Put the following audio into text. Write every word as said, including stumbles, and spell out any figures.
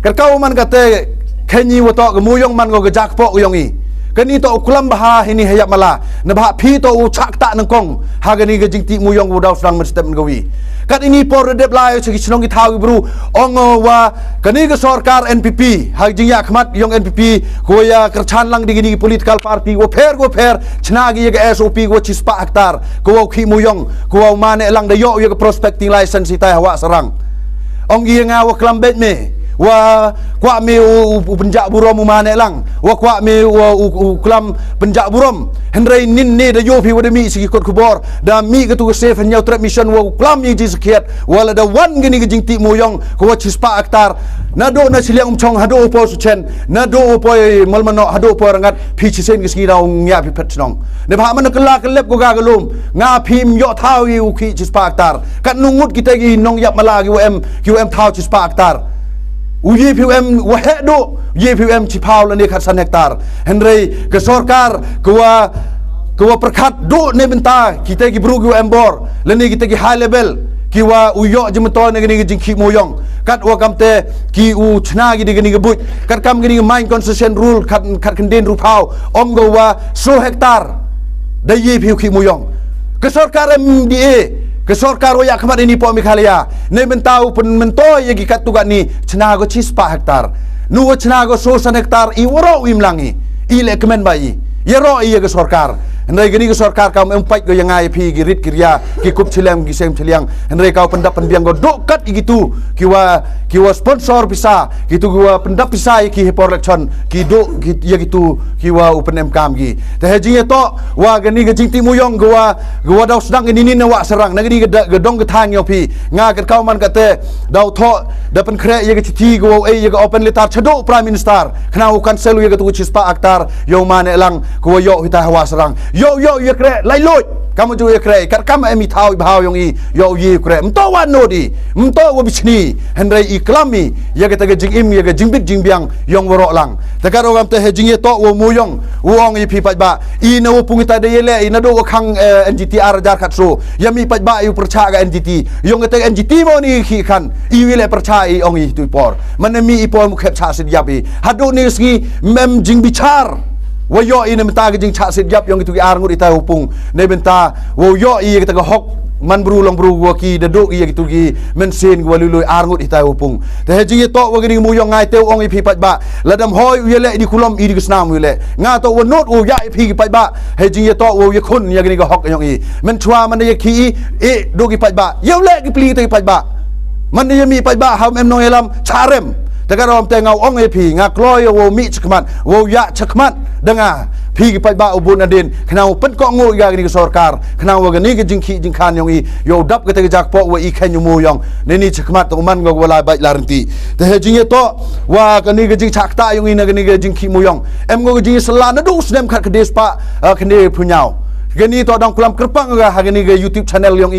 Kat ka u man kate, khein i wa toh ka mooyong man ko ka jakpoh yong i. Kani toh u klam bha heini ha Yap Mala. Neibhah phi toh u chah ktah nyngkong ha kani ka jingtih mooyong wa daw sdang mynstep mynkawi. Kat ini por da dep lai cha ki chnong ki thaw ki bru, ong o wa kani ka sorkar N P P, ha ka jingyakhmat yong N P P, ko ya kyrchan lang da kini ki political party wa pher wa pher, chna ki ya ka S O P ko wa chispah hektar, ko wa u khih mooyong, ko wa u Manehlang da yoh ya ka prospecting license itai ha Wahsarang. Ong ki ya nga wa klam beit me, wa kwah me u, u, u pynjah burom u Manehlang, wa kwah me u, u, u klam pynjah burom. Hynrei ynnin ne da yoh phi wa da mih cha ki kot khubor, da mih katu ka Save Hynñiaw Trep Mission wa u klam ya i jingskhiat, wa lada wan kani ka jingtih mooyong, ko wa chispah hektar, naduh na Chilliang Umchong haduh u poi Suchen, naduh u poi Mawlynngoh haduh u poi Rangad, phi chisien ka sngi daw ngiah phi phet chnong. Neibhah man ka la ka lep ko ka ka lum, nga phi ym yoh thaw i u khih chispah hektar. Katnu ngut kita ki nong Yap Mala ki wa em, ki wa em thaw chispah hektar. U ye phi u em wa heh duh, u ye phi u em chiphaw lane khatsan hektar. Hynrei ka sorkar ka wa, ka wa pyrkhat duh neibynta kita ki bru ki wa em bor, lane kita ki high level, ki wa u yoh jingmyntoi na kani ka jingkhih mooyong. Kat wa kamte ki u chna ki da kani ka buit. Kat kam kani ka Mine Concession Rule khat, khat khyndai hynriewphaw, ong ko wa soo hektar da ye phi u khih mooyong. Ka sorkar M D A, ka sorkar wa yakhmat ini poh Meghalaya, neibynta u pynmyntoi ya ki kattu katni, chna ko chispah hektar. Nu wa chna ko soo san hektar, i waroh u im lang i, i leh kmen bha i, yaroh i ya ka sorkar. Hynrei kani ka sorkar kam em pait ko ya nga ya phi ki rit ki ria, ki kup chilem ki sem chiliang. Hynrei ka u pyndap pynbiang ko duh kat i kitu ki wa, ki wa sponsor pisa, kitu ki wa pyndap pisa ya ki ha por election, ki duh ki, ya kitu ki wa u pynemkam ki. Te ha jingyatoh wa kani ka jingtih mooyong ka wa, ka wa daw sdang ini ni na Wahsarang, na kani ka da, ka dong ka thaiñ yong phi. Nga kat ka u man kate, daw thoh, da pynkhreh ya ka chithi ka wa u e ya ka open letter chaduh Prime Minister, khnang u cancel ya katu ka chispah hektar yong u Manehlang, ka wa yoh hitai ha Wahsarang. Yoh, yoh ya kreh, lai lut. Kam ju ya kreh, kat kam em i thaw i bhaw yong i, yoh ya kreh. Ym toh wa nod i, ym toh wa bichni, hynrei i klam i ya kata ka jingim, ya ka jingbit jingbiang yong waroh lang. Te kat o kamte ha jingyatoh wa mooyong, u ong ya phi paidbah, i na wa pung itai da ya leh i naduh wa khang, eh, N G T ar hajar khatsoo. Ya mih paidbah i u pyrchah ka N G T. Yong kata N G T mo ni khih khan, i wi leh pyrchah i ong i tu i por. Man na mih i por mu khep chah siat yap i. Haduh ni sngi ym em jingbichar wa yoh i neibynta ka jingchah siat yap yong kitu ki ar ngut itai wa pung. Neibynta wa yoh i ya kata ka hok man bru long bru wa ki da duh i ya kitu ki mynsiem ki wa lui lui ar ngut itai wa pung. Te ha jingyatoh wa kani ka mooyong ngai te u ong ya phi paidbah, lada ym hoi u ya leh i di kulom i di ka snam u ya leh. Nga toh wa nod u ya i phi ki paidbah, ha jingyatoh wa u yakhun ya kani ka hok yong i. Mynchwa man da ya khih i, i duh ki paidbah, ya u leh ki pli te ki paidbah. Man da ya mih paidbah ha ym em nongyalam, chah rem. Te ka rom te nga u ong ya phi, nga kloi ya wa u mih chakhmat, wa u ya chakhmat da nga, phi ki paidbah u bun adin, khnang u pynkohnguh ya kani ka sorkar, khnang wa kani ka jingkhih jingkhan yong i, yow dap kata ka jakpoh wa i khein u mooyong. Neini chakhmat toh u man ko ka wa lai bait lai ryntih. Te ha jingyatoh wa kani ka jingchah ktah yong i na kani ka jingkhih mooyong, em ko ka jingsylla naduh u snem khat khyndai spah, ah, khyndai phew ynñiaw. Kani toh dang klam kyrpang ka ha kani ka YouTube channel yong i.